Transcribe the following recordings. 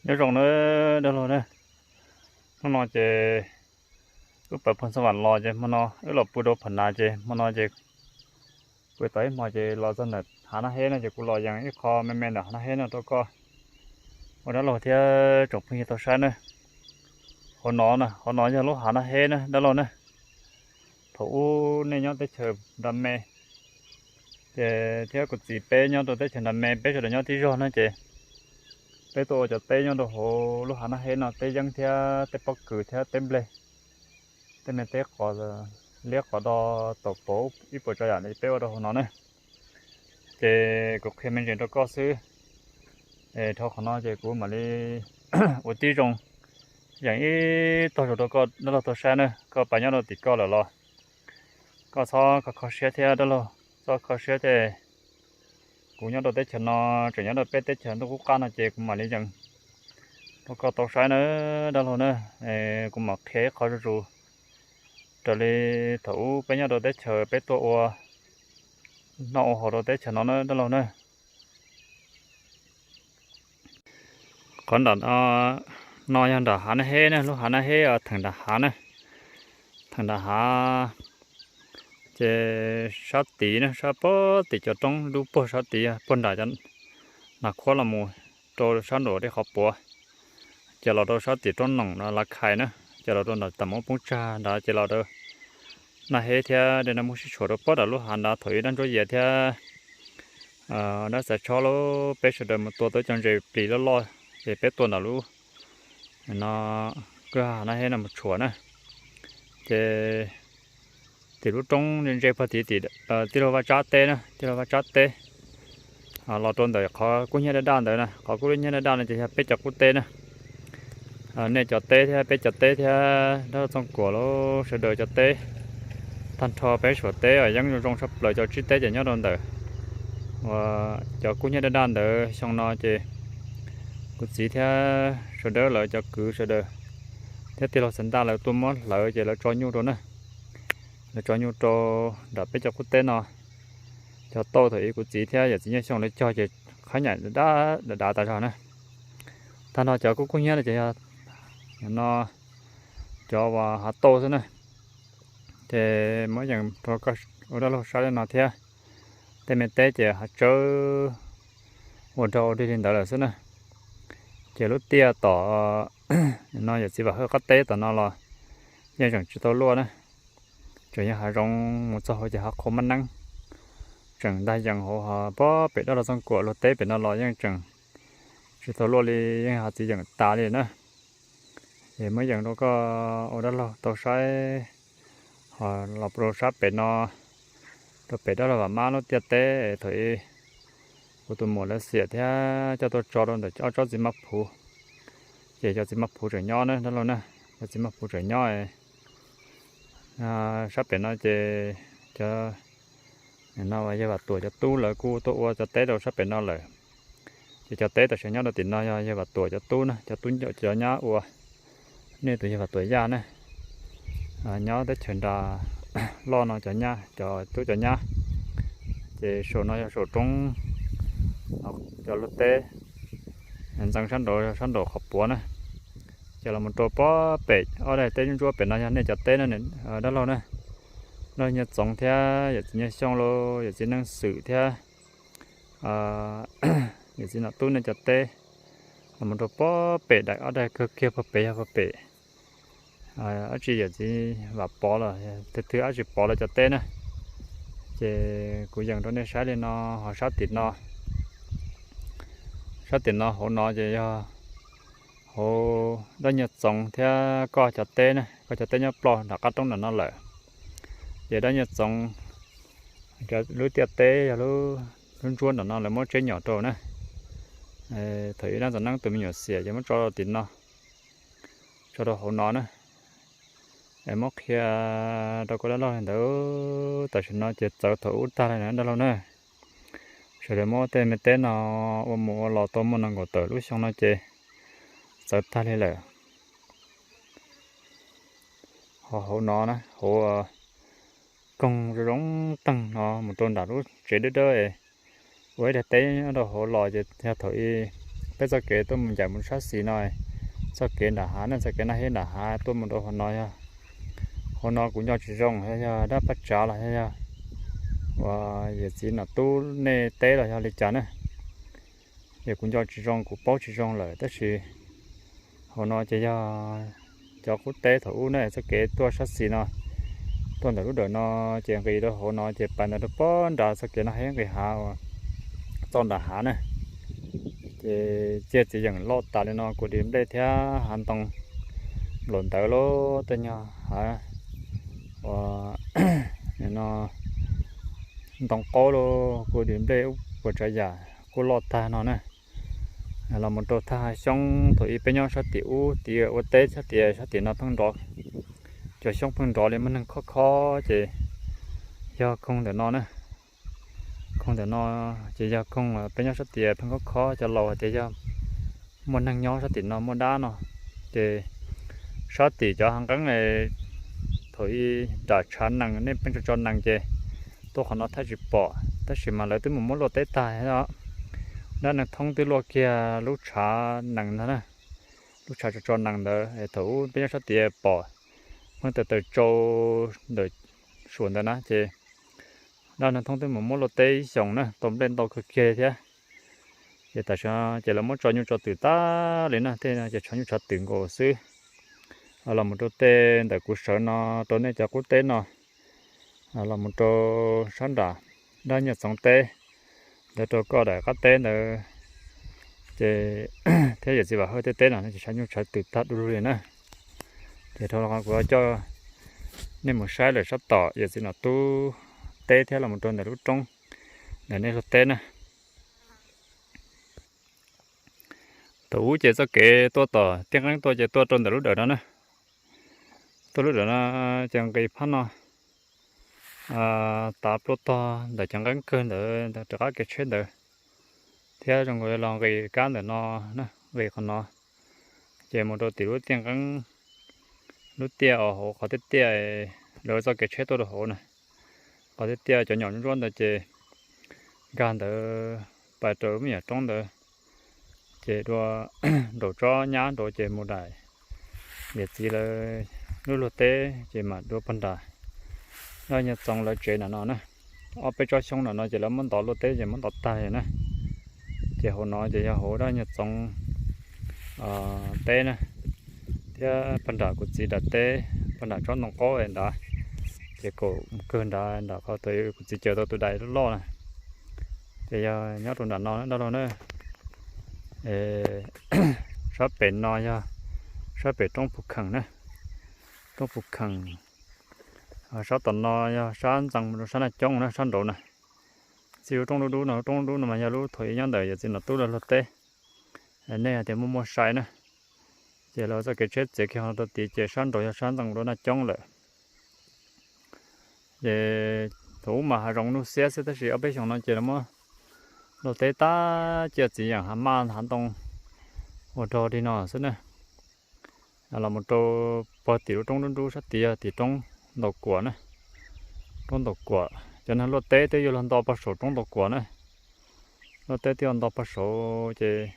Nyob zoo na dab laug na, hnub no ces wb pawg phooj xab vam los ces hmo no wb los pw rau pham nav ces hmo no ces kuv tau ib hmo ces los txog ntawm hav Nab Heb no ces kuv los yees ib qho me me ntawm hav Nab Heb no rau koj ua dab laug thiab tsoom phooj ywg tau saib na. Hauv no na, hauv no yog lub hav Nab Heb na dab laug na. Thaum ub nej nyob teb chaws nram me ces thiab kuv txiv peb nyob rau teb chaws nram me, peb sawv daws nyob tib zog na ces peb tuaj ua cov teb nyob rau hauv lub hav Nab Heb no, teb yeeb thiab teb pob kws thiab teb nplej, tej me teb qos liab qos do taum pauv ib puas tsav yam li peb ua rau hauv no na. Ces kuv qhia me ntsis rau koj xwb. Dhau qhov no ces kuv mam li ua tib zoo yees ib tog zoo rau koj dab laug tau saib na. Koj pas nyob rau tim koj lawm los koj txhob kho kho siab thiab dab laug, txhob kho siab thiab. Kuv nyob rau teb chaws no, tseem nyob rau peb teb chaws ntuj qub qab no ces kuv mam li yees rau koj tau saib na dab laug na. Kuv mam qhia ib qho zuj zus raws li thaum ub peb nyob rau teb chaws peb tuaj ua noj ua haus rau teb chaws no na dab laug na. Qhov nram no yog nram hav Nab Heb na, lub hav Nab Heb theem nram hav na, theem nram hav. Ces sab tid na, sab pem tim cov roob dub puag sab tid, puag nram cov nas khuab los mus rau sab nraum dej qhov puav, ces los rau sab tim roob noom no Lav Khais na, ces los rau nram tas mus poob tsag nrad ces los rau Nab Heb thiab dej Nab Muag sib tshuam rau pem nram lub hav nrad thaum ub dab ntsuab yias thiab dab xav tshob lub peb sawv daws mus tua tau cov ntses plis loj loj, ces peb tua nram lub no kwj ha Nab Heb no mus tshuam na. Ces tim lub roob ntse puag tid tim tij laug Vaj Tsab teb na, tij laug Vaj Tsab teb los rau ntawm qhov kub hnyiab daj daj ntawd na, qhov kub hnyiab daj daj no ces yog peb cov qub teb na. Nej cov teb thiab peb cov teb thiab dab laug Txooj Kuam lub sawv daws cov teb, tag nrho peb suav teb yeeb zoo zoo tshaj plaws cov tsib teb ces nyob rau ntawm uas cov kub hnyiab daj daj ntawd. Xyoo no ces kuv txiv thiab sawv daws lawv cov kwv sawv daws thiab tij laug Xeev Ntaj lawv tuaj muab hlawv ces lawv tso nyuj rau na, lawv tso nyuj rau nram peb cov qub teb no. Cov tauj thaum ub kuv txiv thiab yawm txiv Nyiaj Xyooj lawv cog ces qhab nyam dav dav tas zog na. Tag nrho cov kub kub hnyiab no ces yog no cov uas hav tauj xwb na. Ces muab yees rau koj ua dab laug saib li no thiab. Tej me teb ces hav tsawb ua rog ua dig li ntawd lawm xwb na. Ces lub tiaj tom no yawm txiv Vam Hawj qab teb tom no los yeej tseem tsis tau luaj na. Tseem yog hav zoov, mus txog hauv ces hav qhua mab neeb. Tseem ntag yees hauv pem dab laug Txooj Kuam luag teb pem no los yeej tseem tsis tau luaj li, yeej hav txiv yeem tas li na. Es muab yees rau koj ua dab laug tau saib. Ho los rau sab pem no, rau pem dab laug Vam Mab lub tiaj teb thaum ub kuv tus muam lawv xiam thiab coj tuaj tso rau ntawm ob tsob txiv maj phuv. Ces cov txiv maj phuv tseem nyob na dab laug na, cov txiv maj phuv tseem nyob. Sab pem no ces cov no yawg Vam Tuam cov tub lawv kuj tuaj ua cov teb rau sab pem no lawm. Ces cov teb tam sim nyob rau tim no yog yawg Vam Tuam cov tub na, cov tub cov nyab ua. Nej tus yawg Vam Tuam Yaj na, nyob teb chaws nram loj no cov nyab, cov tub cov nyab. Ces saum no yog saum roob, cov luag teb ntxeev sab nraud, sab nraud qhov puav na. Ces los mus rau pem ob daim teb ntsuab ntsuab pem no yog nej cov teb na dab laug na. Dab laug Nyiaj Txoov thiab yawm txiv Nyiaj Xyooj los yawm txiv Neej Xwm thiab yawm txiv Nom Tub nej cov teb. Los mus rau pem daim ob daim kawg kiag puag pem yog puag pem dab tsi yawm txiv Vam Pov los twg twg dab tsi Pov lawv cov teb na. Ces kuv yees rau nej saib li no, ho sab tim no, sab tim no hauv no ces yog hauv dab Nyiaj Txoov thiab koj cov teb na, koj cov teb nyob ploj nram qab roob nram no lawm. Ces dab Nyiaj Txoov cov lub tiaj teb yog lub, lub ntsuab nram no lawv muab tseb nyom rau na. Thaum ub dab Ntxoov Neeb tus me nyuam xiam ces muab tso rau tim no, tso rau hauv no na. Es muab qhia rau koj dab laug li ntawd, tam sim no ces txawv thaum ub tag li na dab laug na. Sawv daws muab tej me teb no ua mus ua los tau muaj nees nkaum tawm lub xyoo no ces txawv tag li lawm. Ho hauv no na, hauv koog zoo zoo teeg no mus rau nram lub tsev dawb dawb es ua ib daig teb nyob rau hauv los ces yog thaum ub peb txoj kev tuaj mus ncaim mus sab xis no, txoj kev nram hav ne, txoj kev Naj Hib nram hav tuaj mus rau hauv no yog, hauv no kuv nco tsis zoo yog, yog dab paj tsav los yog, yog uas yawm txiv Nom Tub nej teb los yog li cas na. Ces kuv nco tsis zoo, kuv paub tsis zoo lawm, tab sis hauv no ces yog cov qub teb thaum ub ne, txoj kev tuaj sab xis no, tuaj ntawm lub dawm no, ces nqis rau hauv no ces pais ntawd rau pem nrad txoj kev Naj Hib nqis hav uas txoj nram hav na. Ces ciaj txiv yeem loj tas li no, kuv dim nplej thiab hav ntoo nplaum ntawd lub tej nyuag hav uas no ntoo qaub lub, kuv dim nplej ub puas tsav yam kuj loj tag no na. Los mus rau thaj hav xyoob thaum ub peb nyob sab tim ub, tim ua teb sab tim, sab tim no pheej nrov, cov xyoob pheej nrov li muaj neeg khob khob ces yog koog ntawm no na. Koog ntawm no ces yog koog peb nyob sab tias pheej khob khob, cov laus hais tias yog muaj neeg nyob sab tim no muaj dab no. Ces sab tim cov hav nqeeb thaum ub nram tshav nees nej pheej tso tso nees ces tuaj qhov no thiaj tsis pom, tab sis mas lawv twb mus muab luaj teb tag. Dab neeg thoob twb luaj kiag lub tshav nees ntag na, lub tshav tso tso nees ntawd thaum ub peb nyob sab tias pom pheej taws taws tsau ntawm suam ntawd na ces dab neeg thoob twb mus muab luaj teb ib xyoos na, tau nplej ntau kawg kiag thiab. Ces tam sim no ces lawv muab tso nyuj tso twm tag li na, tej no ces tshav nyuj tshav twm nkaus xwb. Los mus rau tej ntawm kuv sawv no, rau nej cov qub teb no, los mus rau sab nram dab Nyiaj Txoov teb ntawd, rau koj daim qab teb ntawd, ces thiab yawm txiv Vam Hawj tej teb no ces tshav nyuj tshav twm tag du lug li na. Ces dhau los kuv coj nej mus saib lawm sab tom yawm txiv Nom Tub teb thiab los mus rau ntawm lub roob ntawm nej luag teb na. Thaum ub ces txoj kev tuaj tom Tiaj Nqeeb tuaj ces tuaj rau ntawm lub dawm no na. Tuaj lub dawm no ces nqis phab no tav pluaj tog ntawm cov nqeeb kawg ntawd rov qab kev tsheb ntawd, thiab zoo nkaus los nqis kab ntawm no, nqis qhov no, ces mus rau tim lub Tiaj Nqeeb, lub tiaj uas hauv qhov tiaj tiaj lawv txoj kev tsheb tuaj rau hauv na. Qhov tiaj tiaj cov nyom ntsuab ntawd ces nkag ntawd pais rau lub me nyuam roob ntawd, ces dua nraum tsob nyab nraud ces mus daim yawm txiv lawv lub luag teb, ces mam dua pog nram dab Nyiaj Txoov lawv tsev nram no na. Ob peb tsob xyoob nram no ces lawv muab ntov luaj teb ces muab ntov tag li na. Ces hauv no ces yog hauv dab Nyiaj Txoov teb na, thiab pog nram kuv txiv daim teb, pog nram tsob ntoo qaub ntawd, ces kaum mus kawg nrad nram qhov kuv txiv caws tau tus dais loj loj na. Ces yog nyob rau nram no dab laug na. Sab pem no yog sab pem roob Pus Kheem na, roob Pus Kheem. Sab tom no yog sab ntxees rau sab Naj Coob na, sab nraud na. Txij lub roob dub dub no, lub roob dub dub no mas yog lub thaum ub nyob ntawm yawm txiv Nom Tub lawv luag teb. Nej hais tias muaj muaj sai na, ces lawv txoj kev tsheb txiav kiag ho rau tid ces sab nraud yog sab ntxees rau Naj Coob lawm. Ces thaum ub mas hav zoov nuj xiab xwb, tab sis ob peb xyoos no ces lawv muab luaj teb tag, ciaj txiv yeem hav maj hav ntoo ua rog li no xwb na. Los mus rau pog tim lub roob nruab nrub sab tid yog tim roob Ntaus Kuam na. Roob Ntaus Kuam cov neeg luaj teb twb yuav luag nto pog saum roob Ntaus Kuam na. Luaj teb twb yuav nto pog saud ces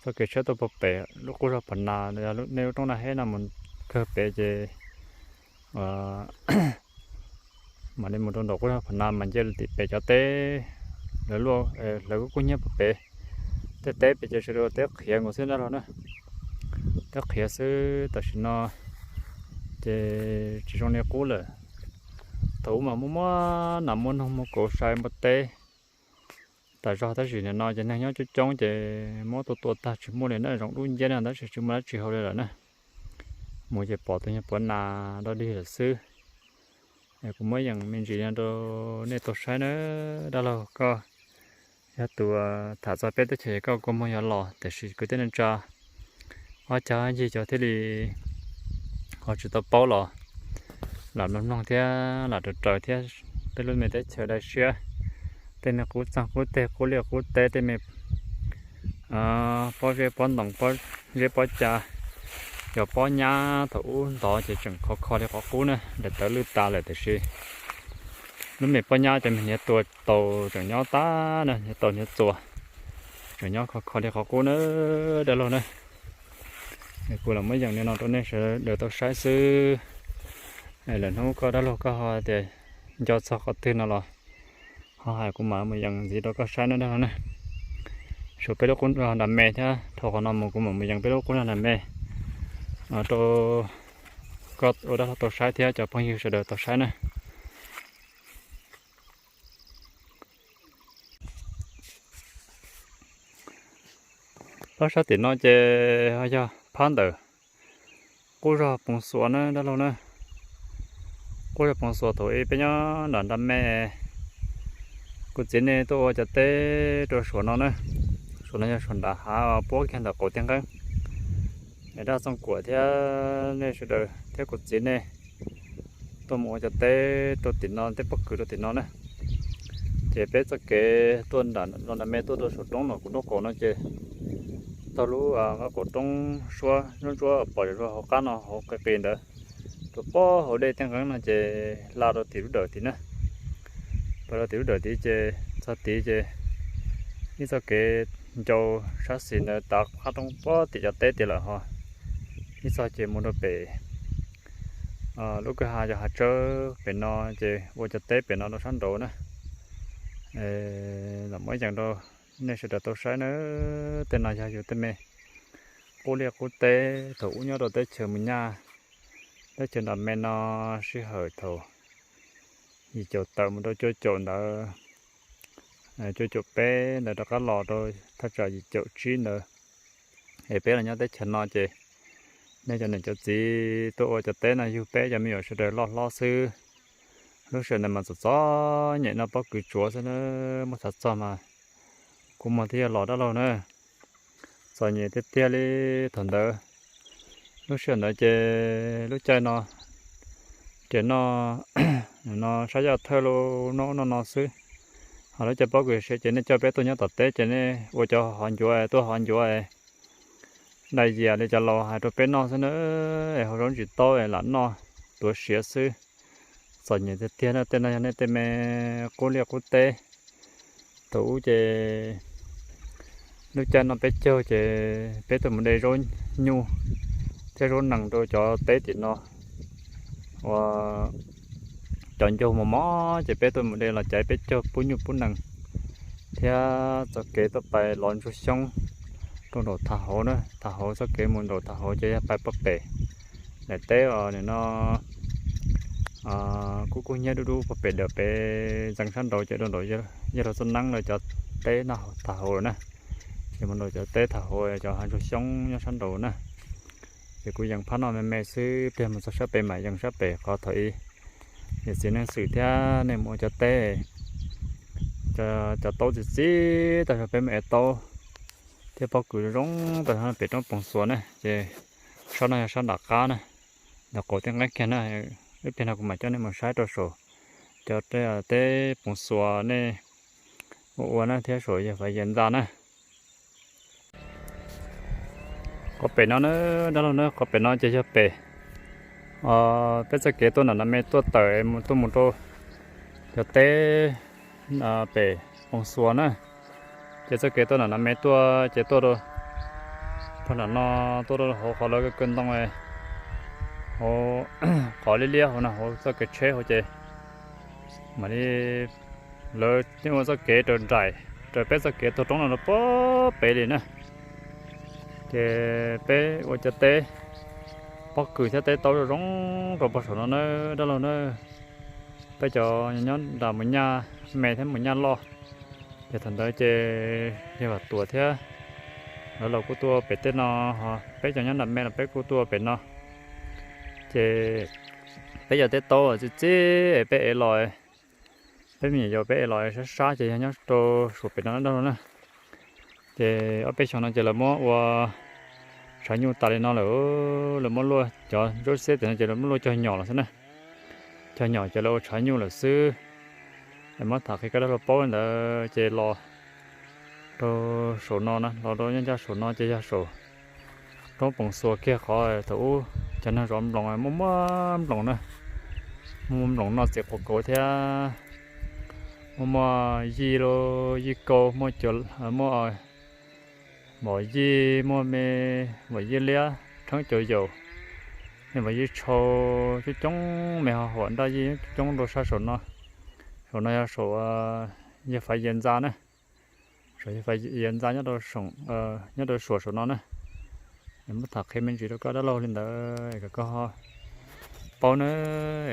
txoj kev tsheb tuaj pog pem lub qub zog Pham Nas, yog nej lub roob Naj Hib no mus kawg pem ces mam li mus rau nraum qub zog Pham Nas mas nce tim pem cov teb, lawv luaj, lawv kuj kub hnyiab pog pem. Tej teb pem ces sawv daws teb qhiav nkaus xwb dab laug na. Teb qhiav xwb, tam sim no ces tsis zoo li qub lawm. Thaum ub mas muaj muaj nas muaj noog muaj kauv sai npua teb tas zog, tab sis nim no ces neeg nyob coob coob ces muab tua tua tag tsis muaj li na, zoov dub nciab na, tab sis tsis muaj dab tsi hau li lawm na. Mus ces pom tus nyuag puav nas dog dig lawm xwb. Kuv muab yeem me ntsis no rau nej tau saib na. Dab laug koj yog tus tham txog peb teb chaws koj kua muag yuav los, tiam sis kwv tij neej tsa ob cag ncig cov thiaj li ho tsis tau paub los lam mloog mloog thiab lam raws raws thiab. Peb lub me teb chaws daim siab, tej me qub txeeg qub teg qub liaj qub teb, tej me pob zeb pob ntoos pob zeb pob ca, cov pob nyab thaum ub ntov ces tseem khov kho li qhov qub na, daim tawv lwj tas lawm tiam sis lub me pob nyab cov me hniav tua tau tseem nyob tag na, hniav tau hniav txuas. Tseem nyob kho kho li qhov qub na dab laug na. Kuv lam muab yees li no rau nej sawv daws tau saib xwb. Lwm hnub koj dab laug koj ho tias nco txog qhov twg no los ho hais kuv mam mus yees ntxiv rau koj saib na dab laug na. Suav peb lub qub nrag me thiab, dhau qhov no mus kuv mam mus yees peb lub qub nrag me rau koj ua dab laug tau saib thiab cov phooj ywg sawv daws tau saib na. Pab sab tim no ces ho yog phab ntawm qub zog Poos Xuas na dab laug na. Qub zog Poos Xuas thaum ub peb nyob nram nram me, kuv txiv nej tuaj ua cov teb rau suav no na. Suav no yog suav nram hav puab kiag ntawm qaum tiaj nqeeb. Es dab Txooj Kuam thiab nej sawv daws thiab kuv txiv nej tuaj mus ua cov teb rau tim no, teb pob kws rau tim no na. Ces peb txoj kev tuaj nram los nram me tuaj rau saum roob no kuv nraub qaum no ces taug lub qaum roob suab ntsuab ntsuab pom zoj hauv qab no hauv qis qis ntawd, rau pob hauv dej tiaj nqeeb no ces hla rau tim lub dawm tid na. Pom rau tim lub dawm tid ces txog tid ces ib txoj kev ncau sab xis ntawd tav qab roob pob tim cov teb tid lawm ho. Ib txoj ces mus rau pem lub kwj ha cov hav tsawb pem no ces ua cov teb pem no rau sab nraud na. Los muab yees rau nej sawv daws tau saib na. Tej no yog yus tej me qub liaj qub teb thaum ub nyob rau teb chaws mus nyaj, teb chaws nram me no sij hawm thaum yim caum tawm mus rau cuaj caum ntawd, cuaj caum peb ntawd rov qab los rau thaj tsam yim caum tsib ntawd. Es peb los nyob teb chaws no ces nej cov niam cov txiv tuaj ua cov teb no yug peb cov me nyuam sawv daws loj hlob xwb. Lub sij hawm ntawd mas txom txom nyem noj pob kws tsuav xwb na, muab xav txog mas kua muag twb yuav los dab laug na. Txom nyem tiag tiag li thaum ntawd. Lub sij hawm ntawd ces lub caij no ces noj no sab yaj thawj los noj ub noj no xwb. Ho lub caij pob kws siav ces nej coj peb tuaj nyob tom teb ces nej ua cov hov ncuav tuaj hov ncuav dai yias li cov laus hais rau peb noj xwb na. Es hauv zaub ntsis taub es lam noj tuav siav xwb. Txom nyem tiag tiag na. Tej no yog nej tej me qub liaj qub teb. Thaum ub ces lub caij noj peb caug ces peb tuaj mus de zaub nyuj thiab zaub nees rau cov teb tim no. Ua cov ncaug mos mos ces peb tuaj mus de los caiv peb caug pub nyuj pub nees thiab txoj kev tuaj pais lov ntsuag xyoob rau nraum Thav Hauv na. Thav Hauv txoj kev mus nraum Thav Hauv ces yog pais puag pem daim teb os nim no kuj kub hnyiab dub dub puag pem dawm pem ntxeev sab nraud ces rau nraud yawg laug Txooj Neeb lawv cov teb noj Thav Hauv lawm na. Ces mus nraum cov teb Thav Hauv cov hav ntsuag xyoob nyob sab nraud na. Ces kuv yees phab no me me xwb, pliag mus txog sab pem mam yees sab pem qhov thaum ub niam txiv neej xwm thiab nej mus ua cov teb, cov taub txi txib tau yog peb mus ev taub thiab pob kws zoo zoo tau yog pem roob Poos Xuas na. Ces sab no yog sab nram qab na, nram qaum teb nqeeb kiag na. Ib pliag no kuv mam coj nej mus saib rau saum cov teb Poos Xuas nej ua ua na thiab saum yawg Fav Yas Ntxa na. Qhov pem no na, dab laug na, qhov pem no ces yog pem peb txoj kev tuaj nram nram me tuaj tawm tuaj mus rau cov teb pem Poos Xuas na. Ces txoj kev tuaj nram nram me tuaj ces tuaj rau pog nram no, tuaj rau hauv qhov lawv kaw ntoo, hauv qhov liab liab hauv no, hauv txoj kev tsheb hauv ces mam li lawv thiaj ua txoj kev raws nraim, raws peb txoj kev taug roob no rau puag pem li na. Ces peb ua cov teb pob kws thiab teb taub zoo zoo rau pog saum no na, dab laug na. Peb cov nyob nram Mus Nyaj me thiab Mus Nyaj loj, ces thaum ntawd ces yawg Vam Tuam thiab lawv los kuj tuaj pem tej no, ho peb cov nyob nram me los peb kuj tuaj pem no. Ces peb cov teb taub txi txib peb ev los, peb me nyuam yaus peb ev los sab sab ces yog nyob rau saum pem no dab laug na. Ces ob peb xyoo no ces lawv muab ua tshav nyuj tas li no lawm, lawv muab luaj cov zaub xiab tim no ces lawv muab luaj cog nyom lawm xwb na. Cog nyom ces lawv ua tshav nyuj lawm xwb. Es muab tham qhia koj dab laug paub li ntawd ces los rau saum no na, los rau nyob ncaj saum no ces yog saum roob Poos Xuas kiag qhov thaum ub cov neeg zov nploos muaj muaj nploos na, muaj muaj nploos noj txiv quav kauv thiab muaj muaj yij, yij kau, muaj, muaj, Vos yij muaj me, vos yij liab rheeb cov yaus, me vos yij tshau coob coob me, ho huam nraj yij coob coob rau sab saum no. Saum no yog saum yawg Faiv Yias ntxa na, saum yawg Faiv Yias ntxa nyob rau suam saum no na. Muab tham qhia me ntsis rau koj dab laug li ntawd kom koj ho paub na,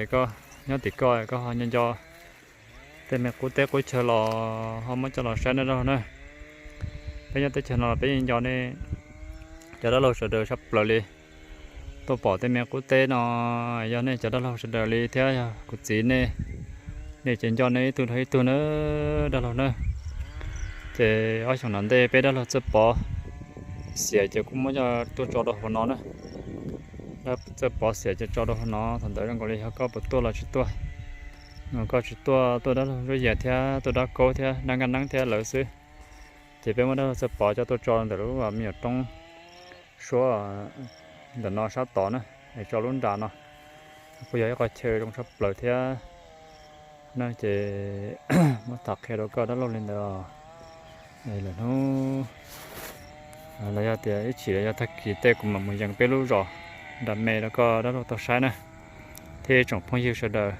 es koj nyob tim koj koj ho nco nco tej me qub teb qub chaw los ho muab coj los saib na dab laug na. Peb nyob teb chaws no los peb yeej nco nej cov dab laug sawv daws sab plaws li. Tuaj pom tej me qub teb no yog nej cov dab laug sawv daws li thiab yog kuv txiv nej, nej ces nco nej ib tug dhau ib tug na dab laug na. Ces ob xyoos no ntej peb dab laug Txawj Pov xiam ces kuj muab coj tuaj tso rau hauv no na. Txawj Pov xiam ces tso rau hauv no, thaum ntawd zoo nkaus li yog koj puas tuaj los tsis tuaj. Koj tsis tuaj, tuaj dab laug Ntsuab Yias thiab tuaj dab Kaub thiab dab Nkaj Neeb thiab lawv xwb. Ces peb muab dab laug Txawj Pov coj tuaj tso ntawm lub me nyuam roob suab ntawm no sab tod na, es tso lub nram no. Kuj yog ib qho chaw zoo tshaj plaws thiab na. Ces muab tham qhia rau koj dab laug li ntawd. Lwm hnub los yog tias ib chim los yog tag kis tej kuv mam mus yees peb lub zos nram me rau koj dab laug tau saib na. Thiab ib tsoom phooj ywg sawv daws,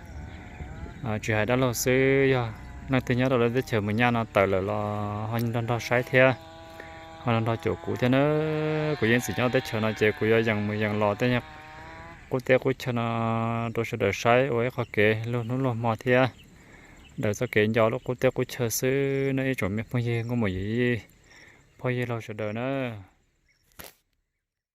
tsis hais dab laug xwb, yog leej twg nyob rau lub teb chaws mus nyaj no tawm lawm los ho nrog nrog saib thiab, ho nrog nrog caum kuv thiab na. Kuv yeej txwm nyob teb chaws no ces kuv yuav yees mus yees los tej qub teb qub chaw no rau sawv daws saib ua ib qho kev luag hnub luag hmo thiab daws txoj kev nco lub qub teb qub chaw xwb na ib tsoom me phooj ywg nkauj muam yij, phooj ywg laug sawv daws na.